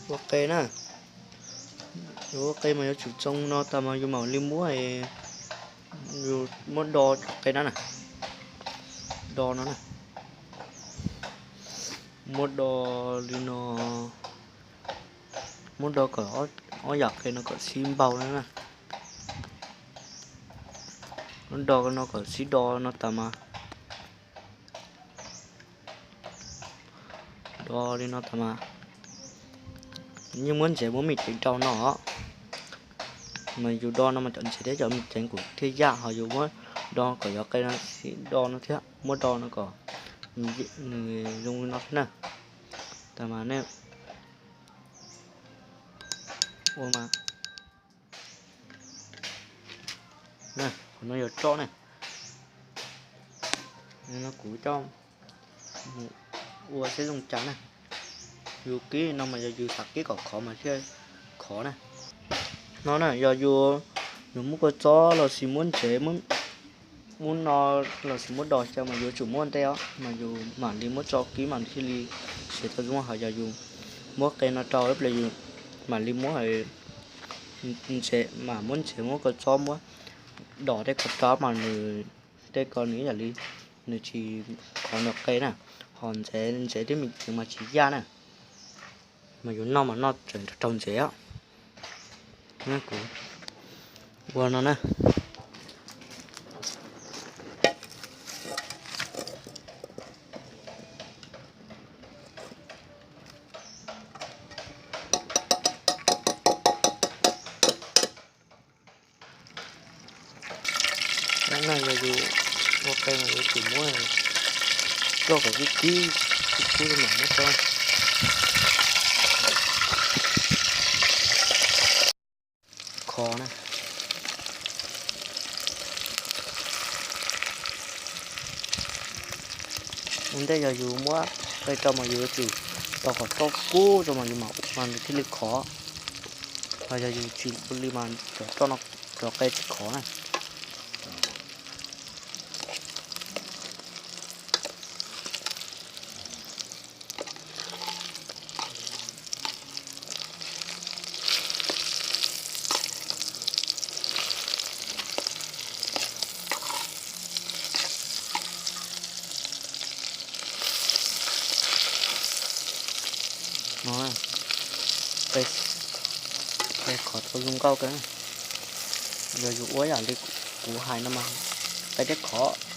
Ua qe na, yus ua qe mas yuav tsum tsoo no tas mas yus mam li muab, yus muab do cov qe na na, do no na, muab do li no, muab do kom ob yam qe no kom sib npaug na na, muab do no kom sib do no tas mas, do li no tas mas, yeej muab ntsev muab me ceev rau no, mas yus do no mas cov ntsev thiab cov me ceev kuj thiaj yaj, ho yus muab do kom yog qe no sib do no thiab, muab do no kom nws zoo li no thiab na. Tas mas nej ua mas, qhov no yog roj na, no kuv coj mus ua seb zoo cas na. Yus kib no mas yog yus xav kib kom khov mas thiaj khov na. No na yog yus, yus muab kua txob los sis muab ntsev, muab no los sis muab do xyaw mas yuav tsum muab ntej os, mas yus mam li muab tso kib mas thiaj li siav tau zoo. Ho yog yus muab qe no rau ib pliag yus mam li muab ntsev, mam muab ntsev, muab kua txob, muab do tej ko rau mas nws, tej ko nws ib yam li nws tsis khov nws qe na. Ho ntsev, ntsev thiab me ceev mas tsis yaj na, mas yus noj mas noj tseem raug ntsev os. Kuv ua no na. Yog yus ua qe mas yuav tsum muab roj kom kub kub, kub kub mam muab tso khov na. Ua ntej yog yus muab qe rau mas yus yuav tsum tos kom roj kub rau mas yus mam ua mas nws thiaj li khov. Ho yog yus tsis ua li mas cov roj no, cov qe tsis khov na. No, qe khov tau zoo nkauj kawg. Yog yus ua yam li kuv hais no mas qe thiaj khov.